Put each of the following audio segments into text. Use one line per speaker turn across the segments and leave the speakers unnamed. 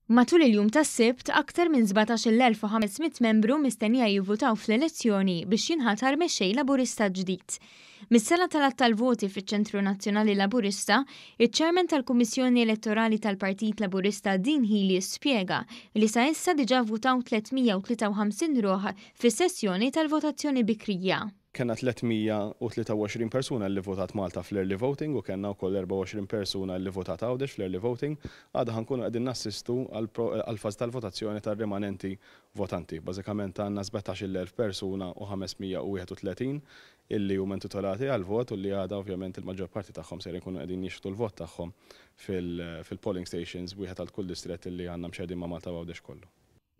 Matul il-jum tas-Sibt, aktar minn 17,500 membru mistennija jivvutaw fl-elezzjoni biex jinħatar mexxej Laburista ġdid. Mis-sala tal-għadd tal-voti fiċ-Ċentru Nazzjonali Laburista, iċ-Chairman tal-Kummissjoni Elettorali tal-Partit Laburista Dean Hili spjega li sa issa diġà vvutaw 353 ruħ fis-sessjoni tal-votazzjoni bikrija.
Kellna 323 persuna li votat Malta fl-early voting u kellna wkoll 24 persuna li votat Għawdex fl-early voting. Għada ħa nkunu qegħdin nassistu għall-fażi tal-votazzjoni tar-rimanenti votanti. Bażikament għandna 17,000 persuna u 531 illi huma intitolati għall-vot u li għada ovvjament il-maġġor parti tagħhom ser ikunu qegħdin jixħtu l-vot tagħhom fil-polling stations wieħed għal kull distrett illi għandna mxerrdin ma' Malta u Għawdex kollu.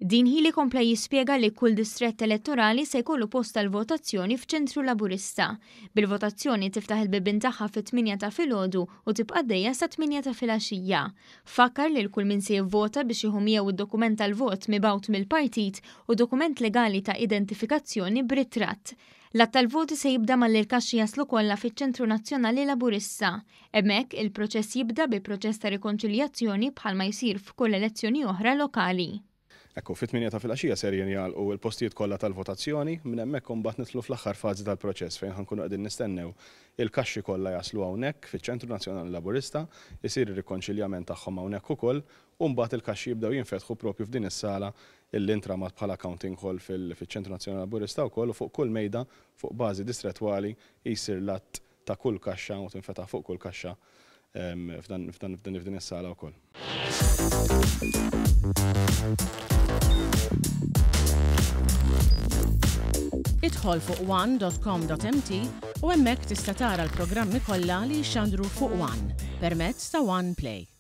Dean Hili kompla jispjega li kull distrett elettorali se jkollu post tal-votazzjoni f'ċentru Laburista, bil-votazzjoni tiftaħ il-bibien tagħha fit-tmienja ta' filgħodu u tibqa' għaddejja sat-tmienja ta' filgħaxija. Fakkar lil kull min se jivvota biex jieħu miegħu d-dokument tal-vot mibgħut mill-partit u dokument legali ta' identifikazzjoni b'ritratt. L-għadd tal-voti se jibda malli l-kaxxi jaslu kollha fiċ-Ċentru Nazzjonali Laburista. Hemmhekk, il-proċess jibda bi proċess ta' rikonċiljazzjoni bħalma jsir f'kull elezzjoni oħra lokali.
Ekku, fit-tmienja ta' filgħaxija ser jingħalqu l-postijiet kollha tal-votazzjoni. Minn hemmhekk imbagħad nidħlu fl-aħħar fażi tal-proċess fejn ħa nkunu qegħdin nistennew il-kaxxi kollha jaslu hawnhekk fiċ-Ċentru Nazzjonali Laburista, isir ir-rikonċiljament tagħhom hawnhekk ukoll u mbagħad il-kaxxi jibdew jinfetħu propju f'din is-sala illi ntramat bħala counting hall fil-Ċentru Nazzjonali Laburista wkoll u fuq kull mejda fuq bażi distrettwali jsir l-għadd ta' kull kaxxa u tinfetaħ fuq kull kaxxa f'dan f'din is-sala wkoll.
Idħol fuq one.com.mt u hemmhekk tista' tara l-programmi kollha li jixxandru fuq One permezz ta' One Play.